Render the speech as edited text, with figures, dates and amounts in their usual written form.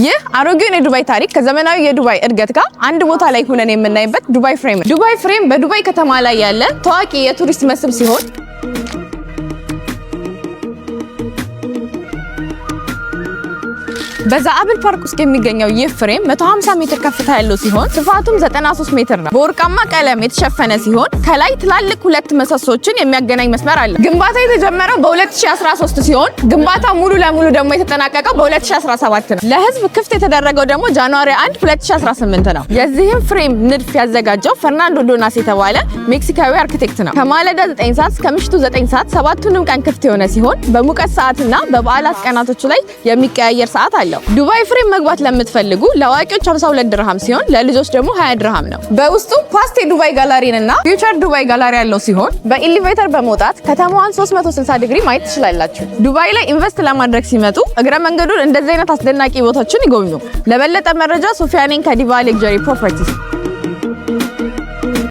ይህ አሮጌውን የዱባይ ታሪክ ከዘመናዊ የዱባይ እድገት ጋር አንድ ቦታ ላይ ሆነን የምናይበት ዱባይ ፍሬም ነው። ዱባይ ፍሬም በዱባይ ከተማ ላይ ያለ ታዋቂ የቱሪስት መስህብ ሲሆን በዛአብል ፓርክ ውስጥ የሚገኘው ይህ ፍሬም 150 ሜትር ከፍታ ያለው ሲሆን ስፋቱም 93 ሜትር ነው። በወርቃማ ቀለም የተሸፈነ ሲሆን ከላይ ትላልቅ ሁለት ምሰሶችን የሚያገናኝ መስመር አለ። ግንባታው የተጀመረው በ2013 ሲሆን ግንባታው ሙሉ ለሙሉ ደግሞ የተጠናቀቀው በ2017 ነው። ለህዝብ ክፍት የተደረገው ደግሞ January 1 2018 ነው። የዚህም ፍሬም ንድፍ ያዘጋጀው ፈርናንዶ ዶናስ የተባለ ሜክሲካዊ አርክቴክት ነው። ከማለዳ 9 ሰዓት እስከ ምሽቱ 9 ሰዓት ሰባቱንም ቀን ክፍት የሆነ ሲሆን በሙቀት ሰዓትና በበዓላት ቀናቶች ላይ የሚቀያየር ሰዓት አለው። ዱባይ ፍሬም መግባት ለምትፈልጉ ለአዋቂዎች 52 ድርሃም ሲሆን ለልጆች ደግሞ 20 ድርሃም ነው። በውስጡ Past የዱባይ ጋላሪን እና Future ዱባይ ጋላሪ ያለው ሲሆን በ elevator በመውጣት ከተማዋን 360 ዲግሪ ማየት ትችላላችሁ። ዱባይ ላይ invest ለማድረግ ሲመጡ እግረ መንገዱን እንደዚህ አይነት አስደናቂ ቦታዎችን ይጎብኙ። ለበለጠ መረጃ ሶፊያ ነኝ ከዲቫ Luxury Properties።